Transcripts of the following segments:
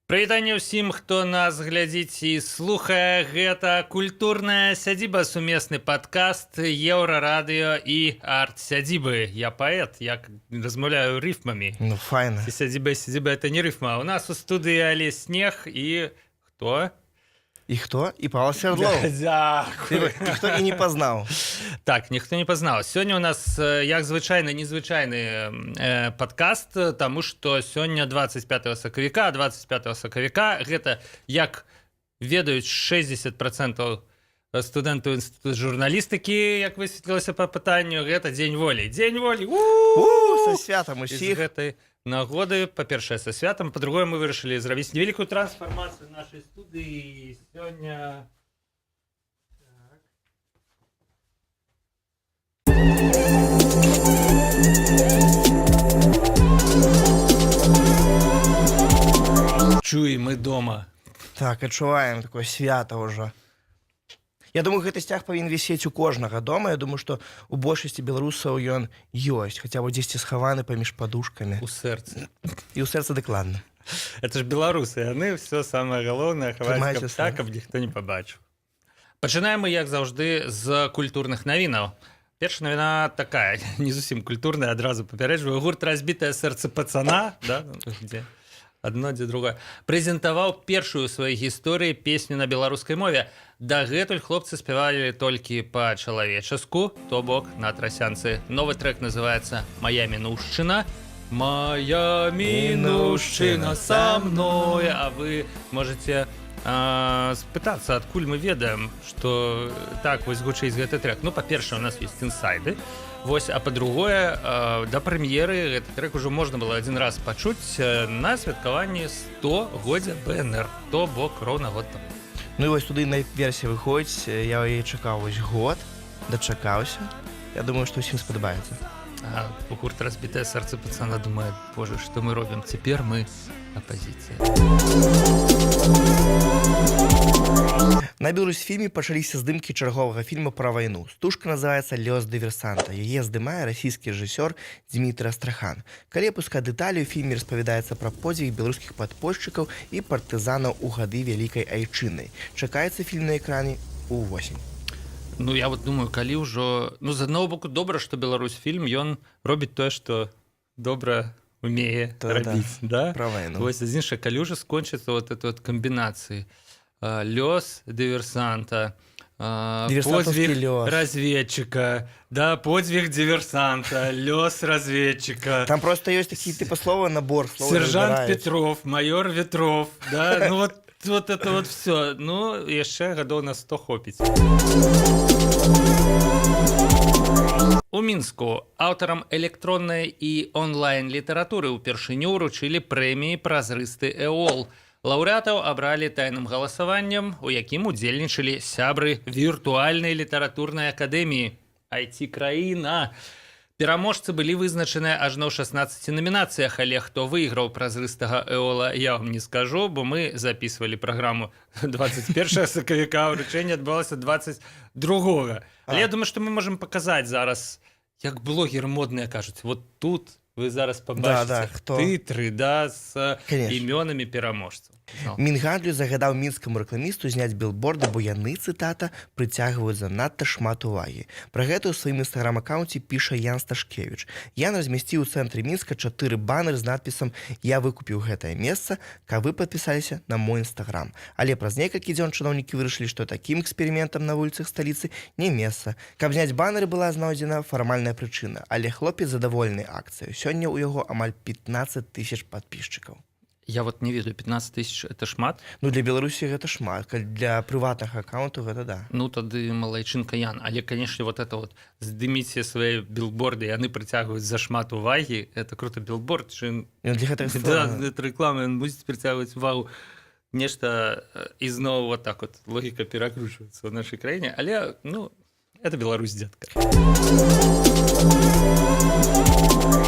Прывітанне ўсім, хто нас глядзіць і слухае. Гэта «Культурная сядзіба», сумесны падкаст Еўрарадыё і Арт-сядзібы. Я паэт, як размаўляю рыфмамі. Ну, файна. Ці сядзіба, сядзіба — это не рыфма. У нас у студыі Алесь Снег і хто? І хто? І Павел Свердлоў. Дзякую. Ніхто і не пазнаў. Так, ніхто не пазнаў. Сёння у нас, як звычайна, незвычайны падкаст, таму што сёння 25 сакавіка, 25 сакавіка гэта, як ведаюць 60% студэнтаў інстытута журналістыкі, як высветлілася па пытанню, гэта Дзень Волі. Дзень Волі! У, са святам І з усіх. гэтай нагоды, па-першае, са святам, па-другое, мы вырашылі зрабіць невялікую трансфармацыю нашай студыі. Сёння так. Чуй, мы дома. Так, адчуваем такое свята ўжо. Я думаю, гэты сцяг павінен вісець у кожнага дома. Я думаю, што у большасці беларусаў ён ёсць, хаця бы дзесьці схаваны паміж падушкамі. У сэрцы. І ў сэрцы, дакладна. Это ж беларусы, яны все самае галоўнае хаваюць, Трымайце каб так, сэр. каб ніхто не пабачыў. Пачынаем мы, як заўжды, з культурных навінаў. Першая навіна такая, не зусім культурная, адразу папярэджваю. Гурт «Разбитое сердце пацана», да? Ну, дзе адно, дзе другое, прэзентаваў першую ў сваёй гісторыі песню на беларускай мове. Дагэтуль хлопцы спявалі толькі па-чалавечаску, то бок на трасянцы. Новы трек называется «Моя мінушчына». Моя мінушчына са мной. А вы можете спытацца, адкуль мы ведаем, что так вось гучыць гэты трек. Ну, па-першае, у нас есть інсайды. Вось, а па-другое, да прэм'еры гэты трек ужо можна было адзін раз пачуць на святкаванні 100 годдзя БНР, то бок роўна год таму. Ну і вось студыйная версія выходзіць, я яе чакаў вось год, дачакаўся. Я думаю, што ўсім спадабаецца. А гурт «Разбитое сердце пацана» думае: «Боже, что мы робім? Цяпер мы апозіцыя». На Беларусьфільме пачаліся здымкі чарговага фільма пра вайну. Стужка называецца «Лёс дыверсанта». Яе здымае расійскі рэжысёр Дмітрый Астрахан. Калі апускаць дэталі, у фільме распавядаецца пра подзвіг беларускіх падпольшчыкаў і партызанаў у гады Вялікай Айчыннай. Чакаецца фільм на экране ўвосень. Ну, я вот думаю, калі ўжо, ну, з аднаго боку, добра, што Беларусь фільм, ён робіць тое, што добра умее Да, да. рабіць, да? Пра вайну. Вось, з іншага, калі ўжо скончыцца вот это вот камбінацыі: лёс дыверсанта, Диверсантовский подзвіг лёс. разведчика, да, подзвіг диверсанта, лёс разведчика, Там просто ёсць такі типа слова, набор слоў сержант разбіраюць. Петров, майор Ветров, да, ну вот это вот все. Ну, яшчэ гадоў на 100 хопіць. У Мінску аўтарам электроннай і онлайн літаратуры ўпершыню ўручылі прэміі «Празрысты Эол». Лаўрэатаў абралі тайным галасаваннем, у якім удзельнічалі сябры віртуальнай літаратурнай акадэміі IT краіна. Пераможцы былі вызначаныя ажно ў 16 намінацыях, але хто выйграў «Празрыстага Эола», я вам не скажу, бо мы записывалі праграму 21 сакавіка, ўручэнне адбылося 22. Але я думаю, што мы можам паказаць зараз, як блогеры модныя кажуць, вот тут вы зараз пабачыце Да, хто? тытры, да, з Конечно. імёнамі пераможцаў. Ну. Мінгандлю загадаў мінскаму рэкламісту зняць білборды, бо яны, цытата, «прыцягваюць занадта шмат увагі». Пра гэта ў сваім інстаграм-аккаунце піша Ян Сташкевіч. Ян размясціў у цэнтры Мінска чатыры баннеры з надпісам «Я выкупіў гэтае месца, каб вы падпісаліся на мой інстаграм». Але праз некалькі дзён чыноўнікі вырашылі, што такім эксперыментам на вуліцах сталіцы не месца. Каб зняць баннеры, была знойдзена фармальная прычына, але хлопец задаволены акцыяй. Сёння ў яго амаль 15 тысяч падпісчыкаў. Я вот не ведаю, 15 тысяч — это шмат? Ну, для Беларусі гэта шмат, калі для прыватных аккаунтаў, гэта да. Ну, тады малайчынка, Ян. Але, конечно, вот это вот «здыміце свае білборды, яны прыцягваюць зашмат увагі», это круто. Білборд чын Ён для гэтага да, створаны. это реклама, ён мусіць прыцягваць увагу. Нешта ізноў вот так вот логіка перакручваецца ў нашай краіне, але, ну, это Беларусь, детка.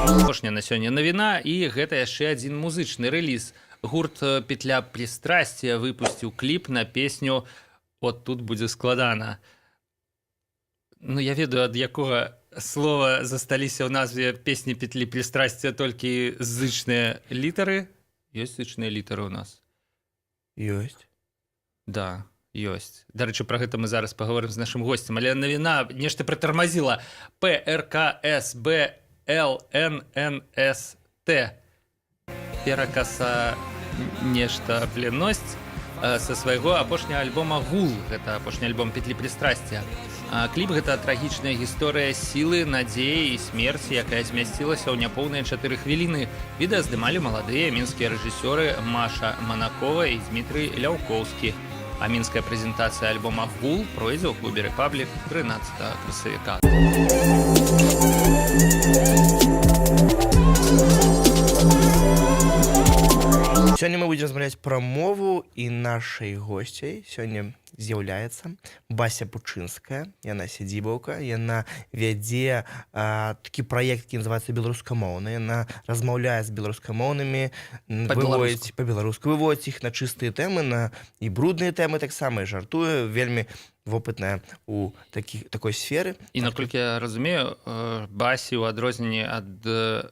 Апошняя на сёння навіна, і гэта яшчэ адзін музычны рэліз. Гурт «Петля пристрастия» выпусціў кліп на песню, вот тут будзе складана. Ну, я ведаю, ад якога слова засталіся ў назве песні «Петли пристрастия» толькі зычныя літары. Ёсць зычныя літары у нас? Ёсць. Да, ёсць. Дарэчы, пра гэта мы зараз паговорым з нашым госцем, але навіна нешта прытармазіла. П Р К С Б Л Н Н С Т. Перакаса нешта пленнасць са свайго апошняга альбома «Гул». Гэта апошні альбом «Петлі пристрастия». Кліп — гэта трагічная гісторыя сілы, надзеі і смерці, якая змясцілася ў няпоўныя 4 хвіліны. Відэа здымалі маладыя мінскія рэжысёры Маша Манакова і Дмітрый Ляўкоўскі. А мінская прэзентацыя альбома «Гул» пройдзе ў клубе «Рэпаблік» 13 красавіка. Сёння мы будзем размаўляць пра мову, і нашай госцяй сёння з'яўляецца Бася Пучынская. Яна сядзібаўка, яна вядзе такі праект, які называется «Беларускамоўны». Яна размаўляе з беларускамоўнымі, выводзіць па-беларуску, выводзіць іх на чыстыя тэмы, на і брудныя тэмы таксама, і жартуе, вельмі вопытная у такой сферы. І, наколькі я разумею, Басі, ў адрозненне ад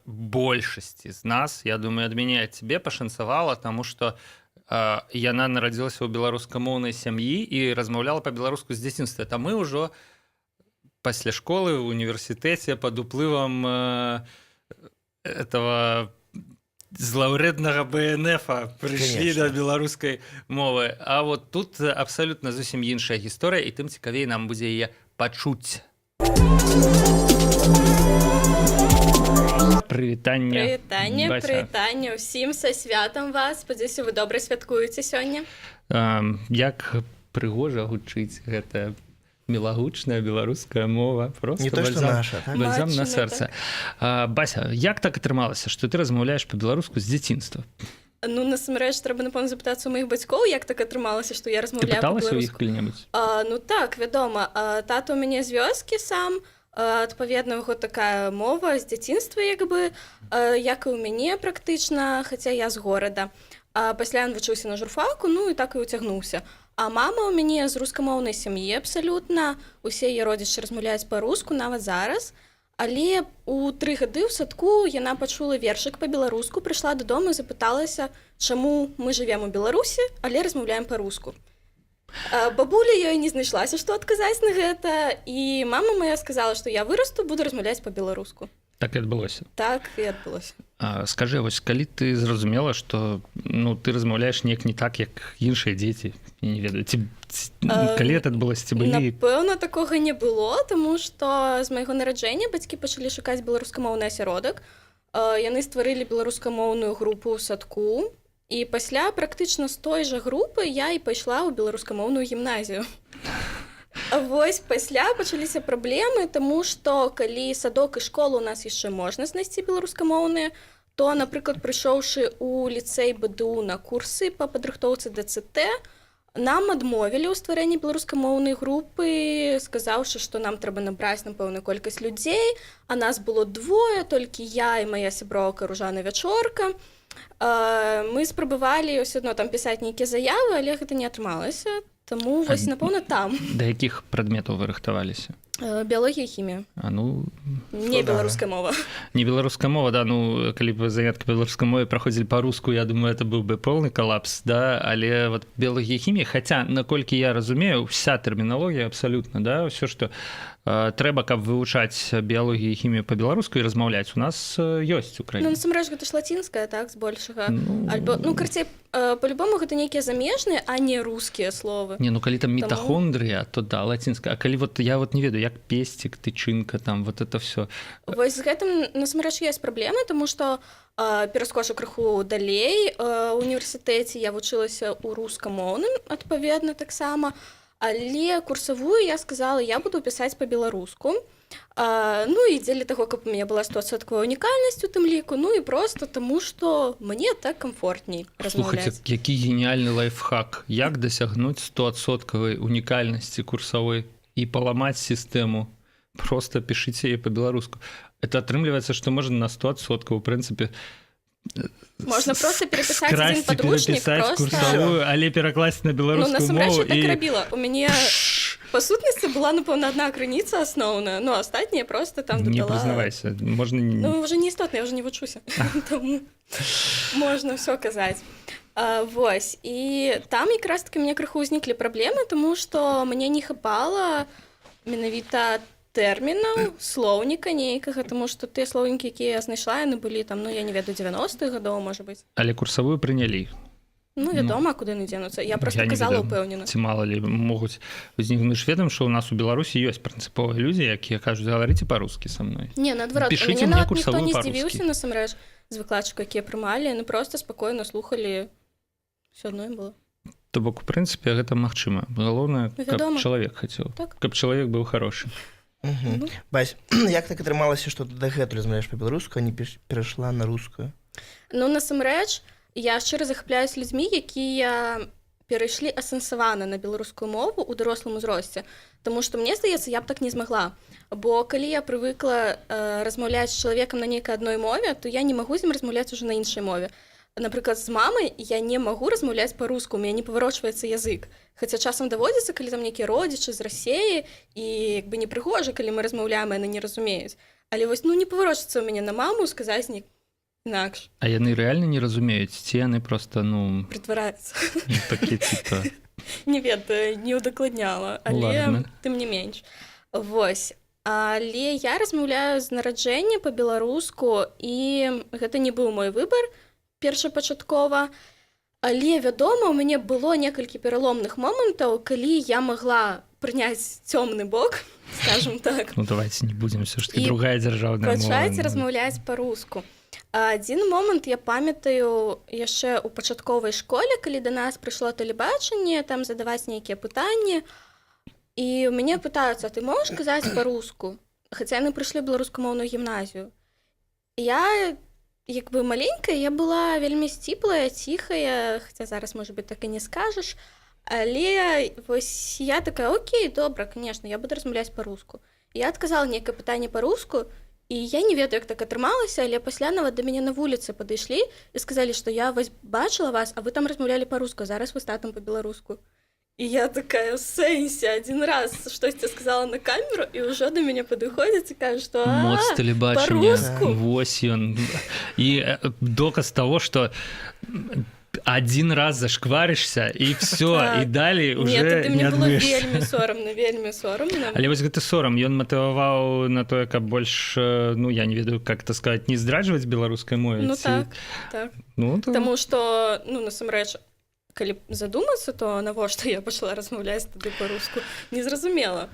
большасці з нас, я думаю, ад мяне, ад цябе, пашанцавала, таму што яна нарадзілася ў беларускамоўнай сям'і і размаўляла па-беларуску з дзяцінства. Там мы ўжо пасля школы, в універсітэце, пад уплывам этого злаўрэднага БНФа прыйшлі да беларускай мовы. А вот тут абсалютна зусім іншая гісторыя, і тым цікавей нам будзе яе пачуць. Прывітанне. Прывітанне. Бася. Прывітанне ўсім, са святам вас. Спадзяюся, вы добра святкуеце сёння. Як прыгожа гучыць гэтая мілагучная беларуская мова, просто Не то што бальзам, наша, так? бальзам на Бачна, сэрца. Бася, як так атрымалася, што ты размаўляеш па-беларуску з дзяцінства? Ну, насамрэч, трэба, напэўна, запытацца у маіх бацькоў, як так атрымалася, што я Ты размаўляю пыталася ў іх па-беларуску. калі-небудзь? Ну так, вядома, тата у мяне з вёскі сам, адпаведна, яго такая мова з дзяцінства, як бы, як і ў мяне практычна, хаця я з горада. А пасля ён вучыўся на журфаку, ну і так і уцягнуўся. А мама ў мяне з рускамоўнай сям'і абсалютна, усе яе родзічы размаўляюць па-руску нават зараз. Але у 3 гады ў садку яна пачула вершык па-беларуску, прыйшла дадому і запыталася, чаму мы жывем у Беларусі, але размаўляем па-руску. Бабуля ёй не знайшлася, што адказаць на гэта, і мама моя сказала, што я вырасту, буду размаўляць па-беларуску. Так і адбылося? Так і адбылося. Скажы, вось калі ты зразумела, што, ну, ты размаўляеш неяк не так, як іншыя дзеці, я не ведаю, ці калі это адбылося, ці былі? Напэўна, такога не было, таму што з майго нараджэння бацькі пачалі шукаць беларускамоўны асяродак. Яны стварылі беларускамоўную групу ў садку. І пасля практычна з той жа групы я і пайшла ў беларускамоўную гімназію. Вось пасля пачаліся праблемы, таму што калі садок і школу у нас яшчэ можна знайсці беларускамоўныя, то, напрыклад, прыйшоўшы ў ліцэй БДУ на курсы па падрыхтоўцы ДЦТ, нам адмовілі ў стварэнні беларускамоўнай групы, сказаўшы, што нам трэба набраць на пэўную колькасць людзей, а нас было двое, толькі я і моя сяброўка Ружана Вячорка. Мы спрабавалі ўсё адно там пісаць нейкія заявы, але гэта не атрымалася. Таму вось, напэўна, там. Да якіх прадметаў вы рыхтаваліся? Біялогія, хімія. А, ну. Не Складана. беларуская мова. Не беларуская мова, да. Ну, калі б заняткі па беларускай мове праходзілі па-руску, я думаю, это быў бы полный калапс, да. Але вот біялогія, хімія, хаця, наколькі я разумею, вся тэрміналогія абсалютна, да, ўсё, што трэба, каб вывучаць біялогію і хімію па-беларуску і размаўляць, у нас ёсць у Ну, краіне. насамрэч, гэта ж лацінская, так, збольшага. Ну, Альбо, ну, карцей, по-любому гэта нейкія замежныя, а не рускія словы. Не, ну калі там Таму- мітахондрыя, то да, лацінская. А калі вот я вот не ведаю, як песцік, тычынка там, вот это все. Вось з гэтым насамрэч ёсць праблемы, таму што пераскочу крыху далей, універсітэце я вучылася ў рускамоўным, адпаведна, таксама, але курсавую я сказала: я буду пісаць па-беларуску. Ну і дзеля таго, каб у мяне была стосоткавая унікальнасць у тым ліку, ну і просто таму, што мне так камфортней Слухайте, размаўляць. які геніяльны лайфхак: як дасягнуць 100-адсоткавай унікальнасці курсавой і паламаць сістэму: просто пішыце яе па-беларуску. Это атрымліваецца, што можна на 100%, у прынцыпе, Можна просто перапісаць адзін скрасці, падручнік, перапісаць просто курсавую, але перакласці на Ну, беларускую насамрэч, мову я так і рабіла. У мяне па сутнасці была, напэўна, одна крыніца асноўная, ну, астатняе просто там Не дадала. прызнавайся, можна не. Ну, уже не істотна, я уже не вучуся. Таму можна ўсё казаць. Вось, і там якраз таки мне крыху ўзніклі праблемы, тому што мне не хапала менавіта тэрмінаў, слоўніка нейкага, тому што тыя слоўнікі, якія я знайшла, яны былі там, ну, я не ведаю, 90-х гадоў, можа быць. Але курсавую прынялі? Ну, вядома, куды яны дзенуцца? Я просто Я не казала ведаю. упэўнена. Ці мало ли могуць узнікнуць. Ведаем, што у нас у Беларусі ёсць прынцыповыя людзі, якія кажуць: «Гаварыце по-русски со мной». Не, наадварот, у Пішыце мяне мне нават ніхто курсавую не па-рускі. здзівіўся насамрэч з выкладчыкаў, якія прымалі, яны просто спакойна слухалі, все адно ім было. То бок, у прынцыпе, гэта магчыма, галоўнае, Ну, каб вядома. чалавек хацеў, Так. каб чалавек быў хорошы. Мгм. Ну. Бась, як так атрымалася, што ты дагэтуль размаўляеш па-беларуску, а не перайшла на рускую? Ну, насамрэч, я шчыра захапляюсь людзьмі, якія перайшлі асэнсавана на беларускую мову ў дарослым узросце. Таму што мне здаецца, я б так не змагла. Бо калі я прывыкла размаўляць з чалавекам на нейкай адной мове, то я не магу з ім размаўляць уже на іншай мове. Напрыклад, з мамай я не магу размаўляць па-руску, у мяне не паварочваецца язык. Хаця часам даводзіцца, калі там нейкія родзічы з Расеі, і як бы непрыгожа, калі мы размаўляем, яны не разумеюць. Але вось, ну, не паварочваецца ў мяне на маму сказаць не інакш. А яны рэальна не разумеюць ці яны просто, ну, Прытвараюцца. такі типа? Не ведаю, не ўдакладняла, але Ладно. тым не менш. Вось. Але я размаўляю з нараджэння па-беларуску, і гэта не быў мой выбар першапачаткова. Але, вядома, у мяне было некалькі пераломных момантаў, калі я магла прыняць цёмны бок, скажем так. Ну, давайте не будем, все ж таки І другая дзяржаўная мова, пачаць ну. размаўляць па-руску. Адзін момант я памятаю яшчэ ў пачатковай школе, калі да нас прыйшло тэлебачанне там задаваць нейкія пытанні, і ў мяне пытаюцца: «А ты можаш казаць па-руску?» Хаця яны прыйшлі ў беларускамоўную гімназію. Я як бы маленькая, я была вельмі сціплая, ціхая, хаця зараз, можа быть, так і не скажаш, але вось я такая: «Окей, добра, конечно, я буду размаўляць па-руску». Я адказала нейкае пытанне па-руску, і я не ведаю, як так атрымалася, але пасля нават да мяне на вуліцы падышлі і сказалі, што я вось бачыла вас, а вы там размаўлялі па-руску, а зараз вы з татам па-беларуску. І я такая: «У сэнсе, адзін раз штосьці сказала на камеру, і ўжо да мяне падыходзяць і кажуць, што Моц тэлебачання. па-руску». Вось ён і доказ того, что один раз зашкварышься, і все. Так. І далей Не, уже тады не мне было адмыешся. вельмі сорамна, вельмі сорамна. Але вось гэты сорам, ён матываваў на тое, каб больш, ну, я не ведаю, как это сказать, не здраджваць беларускай мове? Ну так. Ну, то. Таму што, ну, насамрэч, калі задумацца, то навошта я пачала размаўляць тады па-руску, незразумела.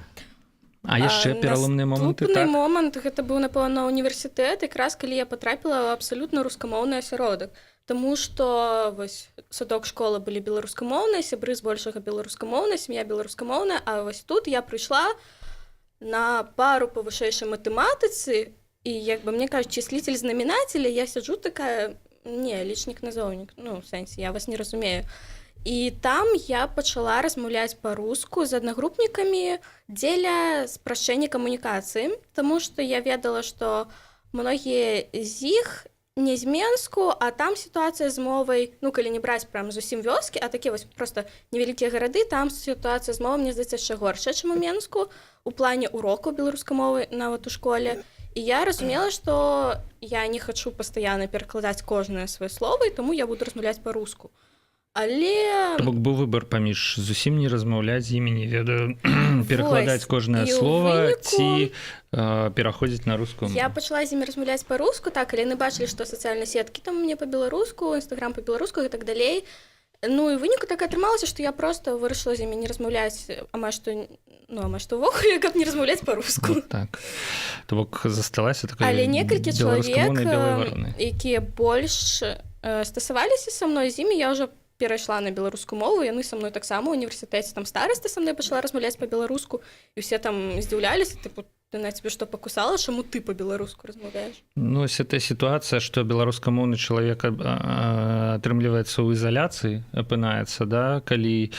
А яшчэ пераломныя моманты? Наступны Так. момант гэта быў, напэўна, універсітэт, якраз калі я патрапіла ў абсалютна рускамоўны асяродак. Таму што вось садок, школа былі беларускамоўныя, сябры збольшага беларускамоўныя, сям'я беларускамоўная, а вось тут я прыйшла на пару па вышэйшай матэматыцы, і як бы мне кажуць: «Числитель знаменателя», я сяджу такая: «Не, лічнік, назоўнік, ну, в сэнсе, я вас не разумею». І там я пачала размаўляць па-руску з аднагрупнікамі дзеля спрашчэння камунікацыі, таму што я ведала, што многія з іх не з Менску, а там сітуацыя з мовай, ну, калі не браць прям зусім вёскі, а такія вось просто невялікія гарады, там сітуацыя з мовай, мне здаецца, яшчэ горшая, чым у Менску у плане уроку беларускай мовы нават у школе. І я разумела, што я не хачу пастаянна перакладаць кожнае сваё слово, і таму я буду размаўляць па-руску. Але То бок быў выбар паміж зусім не размаўляць з імі, не ведаю, перакладаць Вось. кожнае І ў слово выніку ці пераходзіць на рускую я мову. пачала з імі размаўляць па-руску, так, але яны бачылі, што сацыяльныя сеткі там у мяне па-беларуску, інстаграм па-беларуску і так далей. Ну і ў выніку так атрымалася, што я просто вырашыла з імі не размаўляць амаль што, ну, амаль што ўвогуле, каб не размаўляць па-руску. Вот так. То бок засталася такой Але некалькі чалавек, беларускамоўнай белай варонай. якія больш стасаваліся са мной, з імі я ўжо перайшла на беларускую мову, яны са мной таксама ў універсітэце, там стараста са мной пачала размаўляць па-беларуску, і ўсе там здзіўляліся, тыпу: «Ты на тебе што, пакусала, чаму ты па-беларуску размаўляеш?» Ну, ось эта сітуацыя, што беларускамоўны чалавек атрымліваецца, ў ізаляцыі апынаецца, да, калі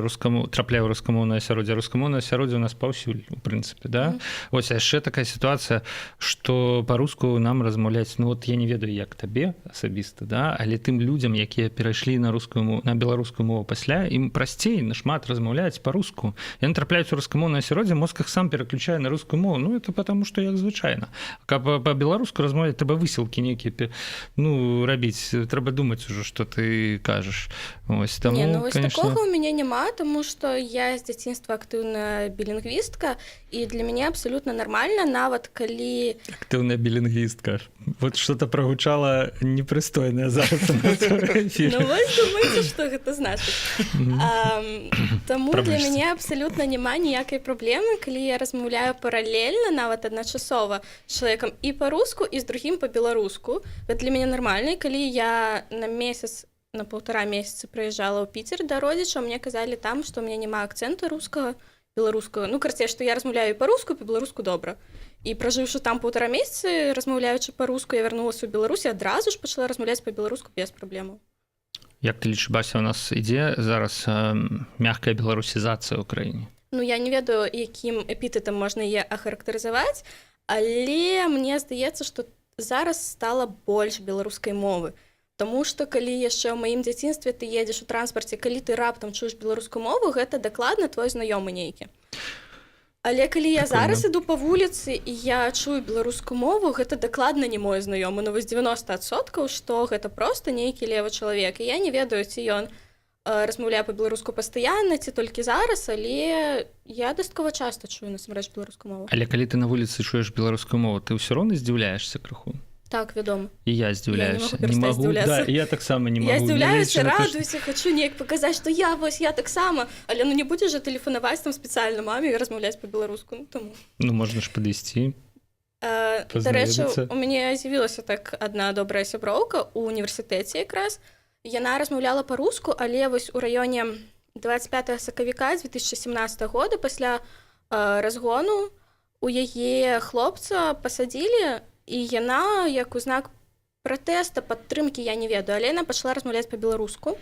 рускаму трапляе ў рускамоўнае асяроддзе. Рускамоўнае асяроддзе у нас паўсюль, у прынцыпе, да. Ось, а яшчэ такая сітуацыя, што па-руску нам размаўляць, ну вот я не ведаю, як табе асабіста, да, але тым людзям, якія перайшлі на рускую мову, на беларускую мову пасля, ім прасцей нашмат размаўляць па-руску. Яны трапляюць у рускамоўнае асяроддзе, мозг іх сам пераключае на рускую. беларускую мову, ну, это потому что як звычайна. Каб па-беларуску размаўляць, трэба высілкі нейкія, ну, рабіць, трэба думаць ужо, что ты кажаш. Ось таму, Не, ну, вось конечно. Такога у мяне няма, таму што я з дзяцінства актыўная білінгвістка, і для мяне абсалютна нармальна, нават калі Актыўная білінгвістка, вот что-то прогучала непрыстойнае зараз у нас у эфіры. Ну, вось думаеце, што гэта значыць. Таму для Прабачце. мяне абсалютна няма ніякай праблемы, калі я размаўляю паралельна, нават адначасова, з чалавекам і па-руску, і з другім па-беларуску. Гэта для мяне нармальна. І калі я на месяц, на паўтара месяца прыязджала ў Піцер да родзічаў, мне казалі там, што ў мяне няма акцэнту рускага, беларускага. Ну, карацей, што я размаўляю і па-руску, і па-беларуску добра. І пражыўшы там паўтара месяцы, размаўляючы па-руску, я вярнулася ў Беларусь і адразу ж пачала размаўляць па-беларуску без праблемаў. Як ты лічыш, Бася, у нас ідзе зараз мягкая беларусізацыя ў краіне? Ну, я не ведаю, якім эпітэтам можна яе ахарактарызаваць, але мне здаецца, што зараз стала больш беларускай мовы. Таму што калі яшчэ ў маім дзяцінстве ты едзеш у транспарце, калі ты раптам чуеш беларускую мову, гэта дакладна твой знаёмы нейкі. Але калі я Прикольно. зараз іду па вуліцы і я чую беларускую мову, гэта дакладна не мой знаёмы. Ну вось 90%, што гэта проста нейкі левы чалавек. І я не ведаю, ці ён размаўляе па-беларуску пастаянна, ці толькі зараз, але я дастаткова часта чую насамрэч беларускую мову. Але калі ты на вуліцы чуеш беларускую мову, ты ўсё роўна здзіўляешся крыху? Так, вядома. І я здзіўляюся. Я не магу перастаць здзіўляцца. Да, я таксама не Я магу. здзіўляюся, Нягледзячы на то, што- радуюся, хачу неяк паказаць, што я вось, я таксама, але ну не будзеш жа тэлефанаваць там спецыяльна маме і размаўляць па-беларуску, ну, таму. Ну, можна ж падысці. Дарэчы, Пазнаёміцца. у мяне з'явілася так адна добрая сяброўка у універсітэце якраз. Яна размаўляла па-руску, але вось у раёне 25 сакавіка 2017 года, пасля разгону, у яе хлопца пасадзілі, і яна як у знак пратэста, падтрымкі, я не ведаю, але яна пачала размаўляць па-беларуску.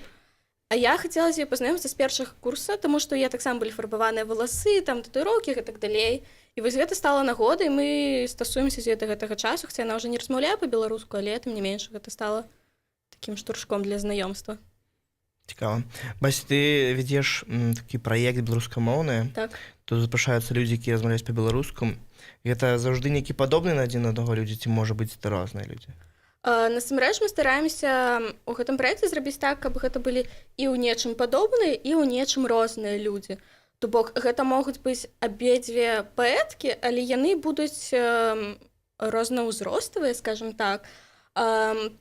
А я хацела з ёй пазнаёміцца з першага курса, таму што я таксама былі фарбаваныя валасы, там татуіроўкі і так далей. І вось гэта стала нагодай, мы стасуемся з ёй да гэтага часу, хаця яна ўжо не размаўляе па-беларуску, але тым не менш гэта стала такім штуршком для знаёмства. Цікава. Бась, ты вядзеш такі праект беларускамоўны. Так. Тут запрашаюцца людзі, якія размаўляюць па-беларуску. Гэта заўжды нейкі падобны на адзін аднаго людзі ці можа быць это розныя людзі? Насамрэч мы стараемся у гэтым праекце зрабіць так, каб гэта былі і ў нечым падобныя, і ў нечым розныя людзі. То бок гэта могуць быць абедзве паэткі, але яны будуць рознаўзроставыя, скажем так.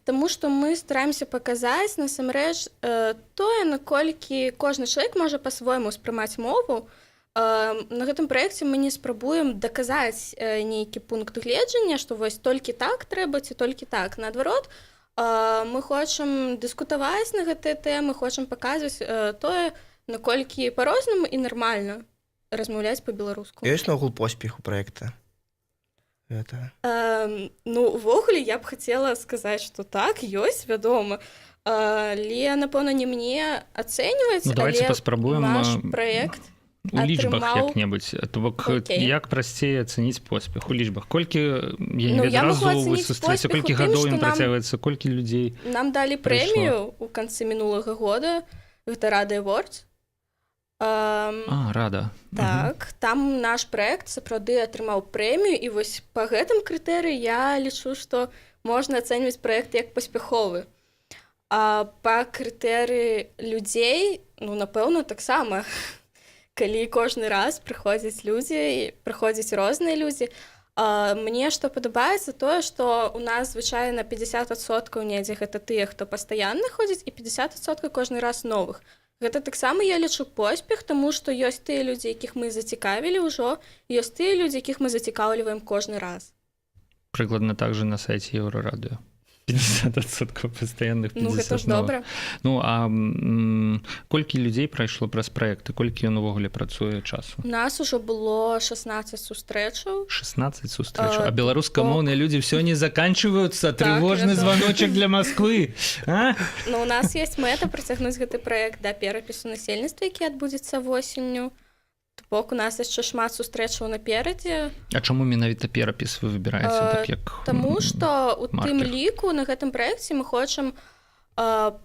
Таму што мы стараемся паказаць насамрэч тое, наколькі кожны чалавек можа па-свойму ўспрымаць мову. На гэтым праекце мы не спрабуем даказаць нейкі пункт гледжання, што вось толькі так трэба ці толькі так. Наадварот, мы хочам дыскутаваць на гэтыя тэмы, хочам паказваць тое, наколькі па-рознаму і нармальна размаўляць па-беларуску. Ёсць наогул поспех у праекта? Гэта. Ну, увогуле я б хацела сказаць, што так, ёсць, вядома. Але, напэўна, не мне ацэньваць, Ну, давайте але паспрабуем наш праект у лічбах атрымаў. як-небудзь. То бок Окей. як прасцей ацэніць поспех у лічбах? Колькі, я не Ну, ведаю, я магу разоў вы ацэніць сустрэце, поспех колькі у тым, гадоў што ён працягваецца, колькі людзей нам далі прыйшло? прэмію ў канцы мінулага года, гэта Рада Awards. А, Рада. Так, там наш праект сапраўды атрымаў прэмію, і вось па гэтым крытэрыі я лічу, што можна ацэньваць праект як паспяховы. А па крытэрыі людзей, ну, напэўна, таксама. Калі кожны раз прыходзяць людзі, і прыходзяць розныя людзі. Мне што падабаецца, тое, што у нас звычайна 50% недзе гэта тыя, хто пастаянна ходзіць, і 50% кожны раз новых. Гэта таксама я лічу поспех, таму што ёсць тыя людзі, якіх мы зацікавілі ўжо, ёсць тыя людзі, якіх мы зацікаўліваем кожны раз. Прыкладна так же на сайце Еўрарадыё. 50% пастаянных, 50 Ну, гэта ж новых. добра. Ну, а колькі людзей прайшло праз праект і колькі ён увогуле працуе часу? У нас ужо было 16 сустрэчаў. 16 сустрэчаў. А А, беларускамоўныя людзі все не заканчиваются. Так, Трывожны вядома. званочак для Москвы. А? Ну, у нас есть мэта працягнуць гэты праект да перапісу насельніцтва, які адбудзецца восенню. То бок у нас яшчэ шмат сустрэчаў наперадзе. А чаму менавіта перапіс вы выбіраеце так як Таму што у тым маркер? ліку на гэтым праекце мы хочам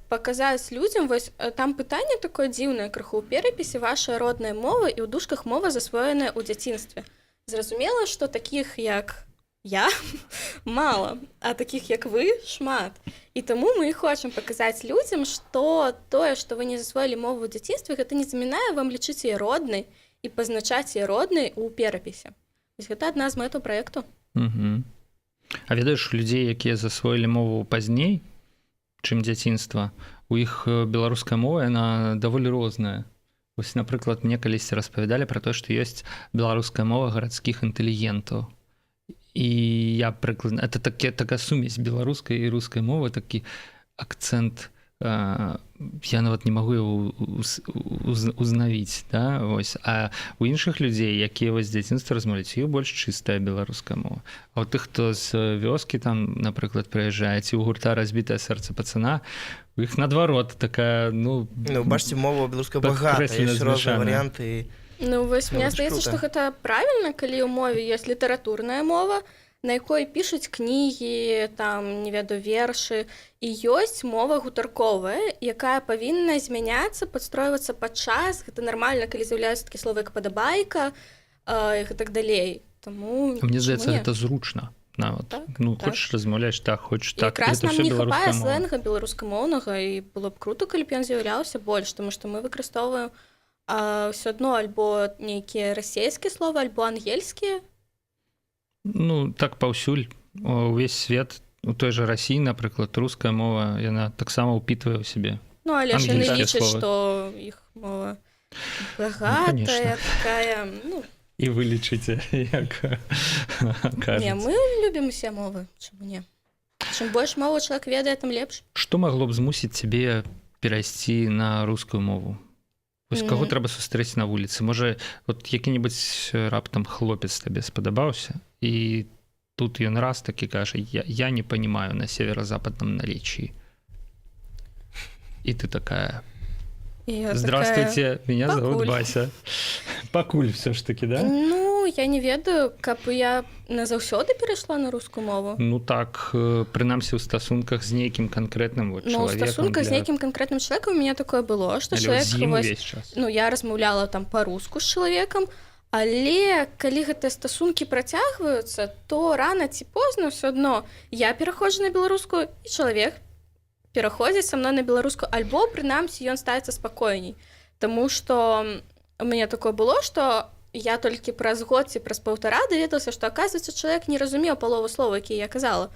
паказаць людзям, вось там пытанне такое дзіўнае крыху ў перапісе: ваша родная мова і ў дужках мова, засвоеная ў дзяцінстве. Зразумела, што такіх, як я, мала, а такіх, як вы, шмат. І таму мы і хочам паказаць людзям, што тое, што вы не засвоілі мову ў дзяцінстве, гэта не замінае вам лічыць яе роднай і пазначаць яе роднай у перапісе. Вось гэта адна з мэтаў праекту. Угу. А ведаеш, людзей, якія засвоілі мову пазней, чым дзяцінства, у іх беларуская мова, яна даволі розная. Вось, напрыклад, мне калісьці распавядалі пра то, што ёсць беларуская мова гарадскіх інтэлігентаў. І я прыкладна, это такая сумесь беларускай і рускай мовы, такі акцэнт, я нават не магу его узнавіць, да? Вось. А у іншых людзей, якія вось з дзяцінства размаўляюць, іх больш чыстая беларуская мова. А у тых, хто з вёскі там, напрыклад, прыязджае, ці ў гурта «Разбитое сердце пацана», у іх наадварот такая, ну, Ну, бачыце, мова беларуская багата, падкрэслена ёсць розныя змяшаная. варыянты. Ну вось, Ну, мне гэта ж здаецца, круто. што гэта правільна, калі ў мове ёсць літаратурная мова, на якой пішуць кнігі, там, не ведаю, вершы, і ёсць мова гутарковая, якая павінна змяняцца, падстройвацца пад час. Гэта нармальна, калі з'яўляюцца такія словы, як падабайка, і гэтак далей. Таму А мне чаму здаецца, не? гэта зручна нават. Так, Ну, так. хочаш, размаўляеш так, хочаш так. Якраз Гэта нам ўсё не хапае беларуская мова. сленга беларускамоўнага, і было б круто, калі б ён з'яўляўся больш, таму што мы выкарыстоўваем ўсё адно альбо нейкія расейскія словы, альбо ангельскія. Ну, так паўсюль. Увесь свет, у той жа Расіі, напрыклад, руская мова, яна таксама ўпітвае ў сябе Ну, але ж яны ангельскія лічаць, словы. што іх мова багатая, Конечно. такая, ну, І вы лічыце, як не, кажуць. мы любім усе мовы, чаму не? Чым больш мову чалавек ведае, тым лепш. Што магло б змусіць цябе перайсці на рускую мову? Вось каго трэба сустрэць на вуліцы? Можа, вот які-небудзь раптам хлопец табе спадабаўся, і тут ён раз такі кажа: Я не понимаю на северо-западном наречии». І ты такая: І я «Здравствуйте, меня зовут «Пакуль». Бася». Пакуль все ж таки, да? Такая, ну, я не ведаю, каб я назаўсёды перайшла на рускую мову. Ну так, прынамсі ў стасунках з нейкім канкрэтным вот Ну, у чалавекам стасунках з нейкім канкрэтным чалавекам у меня такое было, што Але чалавек з ім вось, увесь час. Ну, я размаўляла там па-руску з чалавекам, але калі гэтыя стасункі працягваюцца, то рана ці позна ўсё адно я пераходжу на беларускую, і чалавек пераходзіць са мной на беларускую, альбо прынамсі ён ставіцца спакойней. Таму што у мяне такое было, што я толькі праз год ці праз паўтара даведалася, што, оказывается, чалавек не разумеў палову слова, якія я казала.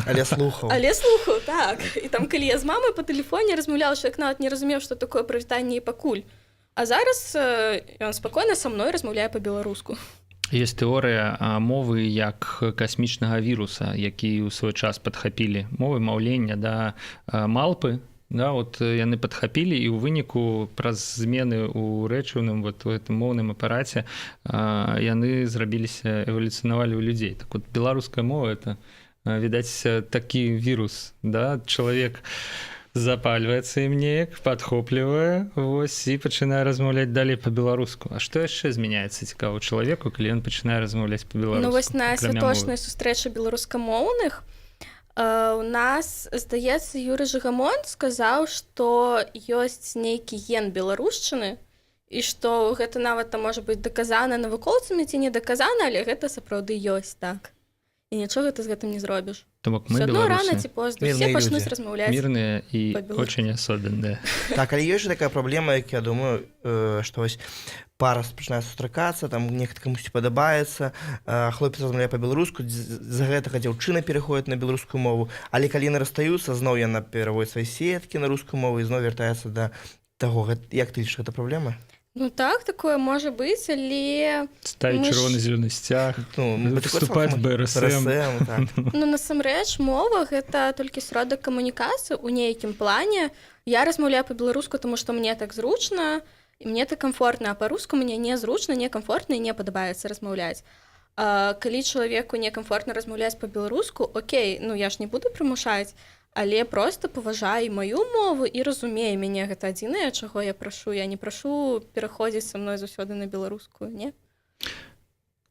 Але слухаў. Але слухаў, так. І там, калі я з мамай по тэлефоне размаўляла, чалавек нават не разумеў, што такое прывітанне і пакуль. А зараз ён спакойна са мной размаўляе па-беларуску. Есть тэорыя мовы як касмічнага віруса, які ў свой час падхапілі мовы, маўлення, да, малпы, да, вот яны падхапілі, і ў выніку праз змены ў рэчыўным, вот у гэтым моўным апараце яны зрабіліся, эвалюцыянавалі ў людзей. Так вот, беларуская мова — это, відаць, такі вірус, да, чалавек запальваецца ім неяк, падхоплівае, вось, і пачынае размаўляць далей па-беларуску. А што яшчэ змяняецца, цікава, чалавеку, калі ён пачынае размаўляць па-беларуску, Ну вось на акрамя святочнай мовы? сустрэчы беларускамоўных у нас, здаецца, Юры Жыгамон сказаў, што ёсць нейкі ген беларушчыны і што гэта нават там можа быць даказана навукоўцамі ці не даказана, але гэта сапраўды ёсць так. І нічога ты з гэтым не зробіш. То бок мы, Всё адно рана беларусы, ці позна Мірныя все пачнуць людзі. размаўляць мірныя і па-беларуску. очень особенные. Так, але ёсць жа такая праблема, як я думаю, што вось пара пачынае сустракацца, там нехта камусьці падабаецца, хлопец размаўляе па-беларуску, з-за гэтага дзяўчына пераходзіць на беларускую мову, але калі яны расстаюцца, зноў яна пераводіць свае сеткі на рускую мову і зноў вяртаецца да таго. Як ты лічыш, гэта праблема? Ну так, такое можа быць, але Ставіць Мы ж- чырвона-зялёны сцяг, Ну, вступаць в БРСМ. БРСМ, так. Ну, насамрэч, мова — гэта толькі сродак камунікацыі ў нейкім плане. Я размаўляю па-беларуску, таму што мне так зручна і мне так камфортна, а па-руску мне незручна, некамфортна і не падабаецца размаўляць. А, калі чалавеку некамфортна размаўляць па-беларуску, окей, ну я ж не буду прымушаць, але просто паважай маю мову і разумей мяне. Гэта адзінае, чаго я прашу. Я не прашу пераходзіць са мной заўсёды на беларускую, не.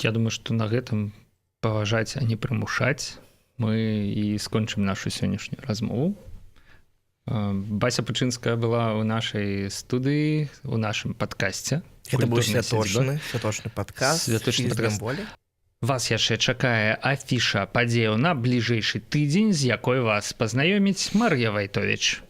Я думаю, што на гэтым, паважаць, а не прымушаць, мы і скончым нашу сённяшнюю размову. Бася Пучынская была ў нашай студыі, у нашым падкасце Гэта быў «Культурная сядзьба». святочны падкаст. Святочны «Фільм падкаст. Болі». Вас яшчэ чакае афіша падзеяў на бліжэйшы тыдзень, з якой вас пазнаёміць Мар'я Вайтович.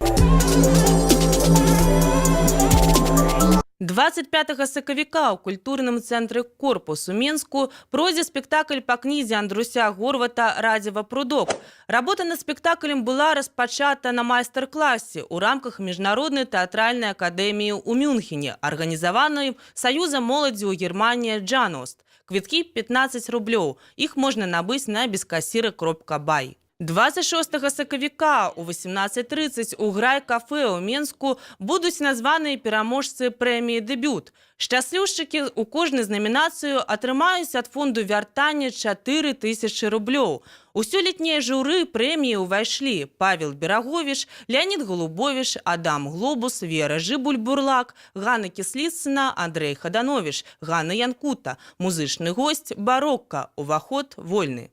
25 сакавіка ў культурным цэнтры «Корпус» у Менску пройдзе спектакль па кнізе Андруся Горвата «Радзева Прудок». Работа над спектаклем была распачата на майстар-класе ў рамках Міжнароднай тэатральнай акадэміі ў Мюнхене, арганізаванай Саюзам моладзі ў Германії «Джаност». Квіткі 15 рублёў. Іх можна набыць на бескасіра.бай. 26 сакавіка ў 18:30 у Грай-кафе ў Менску будуць названыя пераможцы прэміі «Дэбют». Шчасліўшчыкі ў кожнай з намінацыю атрымаюць ад фонду вяртання 4000 рублёў. У сёлетняе журы прэміі ўвайшлі Павел Бераговіч, Леанід Галубовіч, Адам Глобус, Вера Жыбуль-Бурлак, Ганна Кісліцына, Андрэй Хадановіч, Ганна Янкута, музычны госць Барокка, уваход вольны.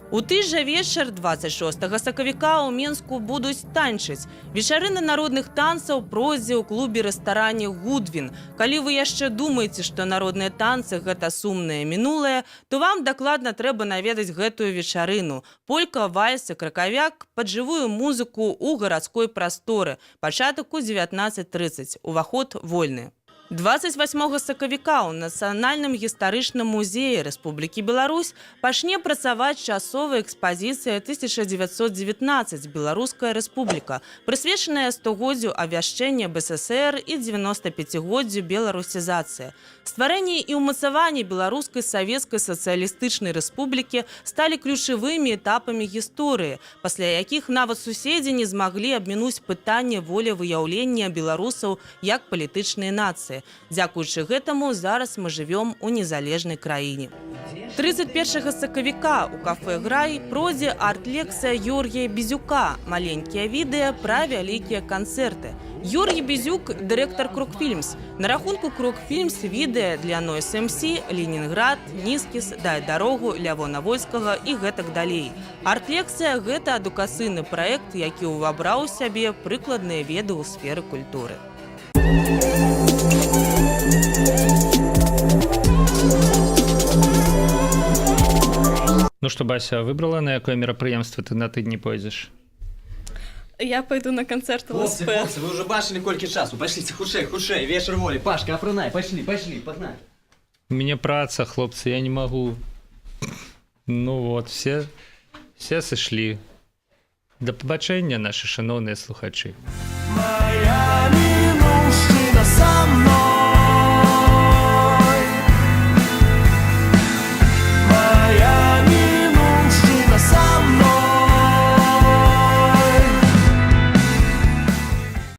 У той жа вечар 26 сакавіка ў Менску будуць танчыць. Вечарына народных танцаў пройдзе ў клубе-рэстаране «Гудвін». Калі вы яшчэ думаеце, што народныя танцы гэта сумнае мінулае, то вам дакладна трэба наведаць гэтую вечарыну. Полька, вальс і кракавяк пад жывую музыку ў гарадской прасторы. Пачатак у 19:30. Уваход вольны. 28 сакавіка ў Нацыянальным гістарычным музеі Рэспублікі Беларусь пачне працаваць часовая экспазіцыя 1919 «Беларуская Рэспубліка», прысвечаная стагоддзю абвяшчэння БССР і 95-годдзю беларусізацыі. Стварэнне і ўмацаванне Беларускай Савецкай Сацыялістычнай Рэспублікі сталі ключавымі этапамі гісторыі, пасля якіх нават суседзі не змаглі абмінуць пытанне волевыяўлення беларусаў як палітычнай нацыі. Дзякуючы гэтаму зараз мы жывём у незалежнай краіне. 31 сакавіка ў кафе «Грай» пройдзе арт-лекцыя Георгія Бізюка «Маленькія відэа пра вялікія канцэрты». Георгій Бізюк – дырэктар «Крокфільмс». На рахунку «Крокфільмс» відэа для Нойз МС, «Ленінград», «Нізкіс», «Дай дарогу», Лявона Вольскага і гэтак далей. Арт-лекцыя – гэта адукацыйны праект, які ўвабраў у сябе прыкладныя веды ў сферы культуры. Ну што, Бася, выбрала, на якое мерапрыемства ты на тыдні пойдзеш? Я пойду на канцэрт Хлопцы, ЛСП. Хлопцы, вы ўжо бачылі, колькі часу. Пайшліце хутчэй, хутчэй, вечар волі. Пашка, апранай, пайшлі, пайшлі, пагналі. У мяне праца, хлопцы, я не магу. Ну вот, все сышлі. Да пабачэння, нашы шаноўныя слухачы. Моя